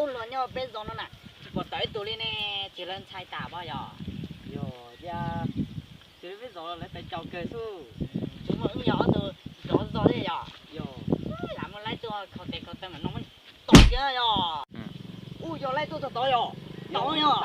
Los nyob peb zos no na, tsis pom tawm ib tug li ne, ces lawv ntshai tas pob yog? Yog tias, ces peb zos lawv tais caus kawg xwb. Tsis muaj wb yog ob tug zov zog thiab yog? Yog. Lam muab laib tuaj kho tes kho taw mam no muab tom kiag yog. Ub, yog laib tuaj txog tod yog? Tau yog.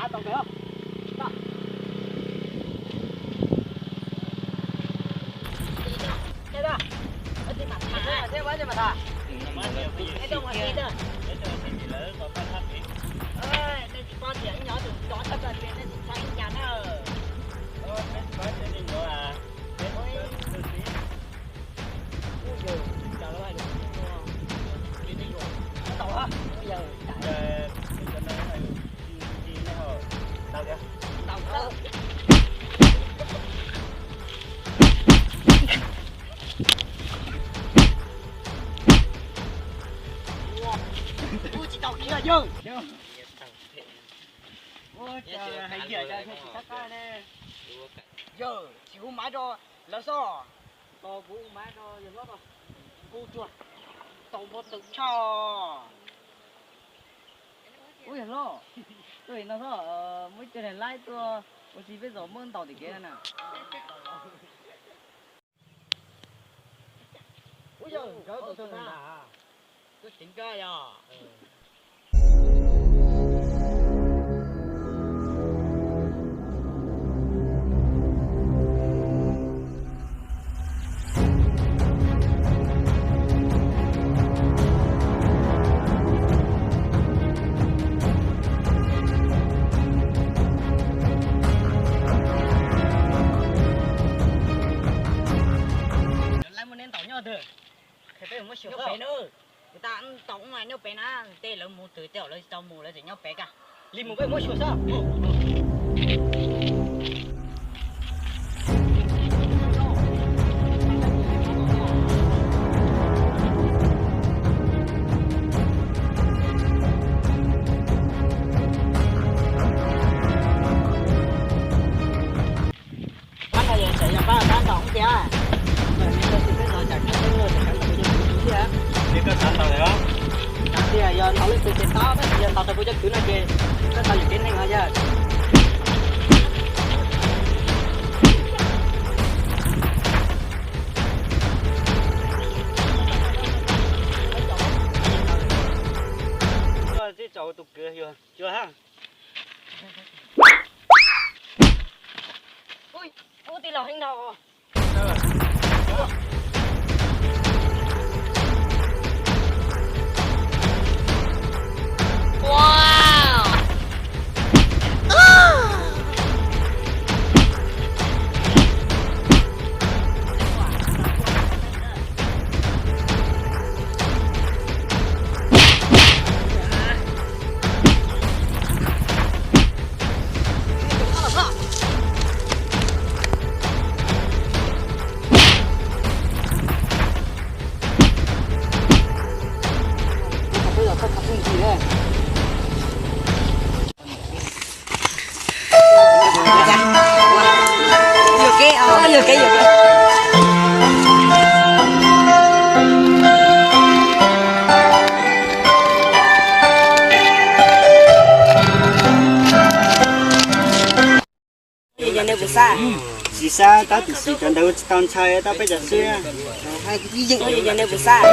Kuv tsis tau khiav yawg. Yawg, tsis hu maiv rau lawv xwb. Tos kuv hu maiv rau yawg hlob os. Kuv tsuas tau npau taws tshaj. Ub yawg hlob, tuaj no xwb, muaj ib co neeg laib tuaj ua si peb zos muab ntaus tim kev na. Ub yawg, nkawd tuaj txog na. Tuaj tsev nkawd yog. Lawv muaj neb ntaus nyob twg? Qhia peb mus muab xyuas pem na. Kuv tab tom ua nyob pem na, tej lawv mus twg tej lawv tsis tau mus, lawv tseem nyob pem kag. Li mus peb muab xyuas xwb. Pab no yog tsam yog pab pab ntaus hoob tiag. Peb los tsam koj teeb los tsam koj ntaus kuv cov kwv thiab. Ces koj xav ntaus lawm los? Xav tias yog ntaus leej twg ces tau, tab sis yog ntaus rau kuv cov kwv no ces koj tau yuam kev neeg os yawg. Koj twb tsaus tus kwv yog cuag hab. Ub, tij laug heev dhau. Yuam kev, yuam kev, yuam kev. Yog nej puas xav? Tsis xav, tab sis cov ntawd tsis tau ntshai, tab peb cov xwb. Yog nej puas xav?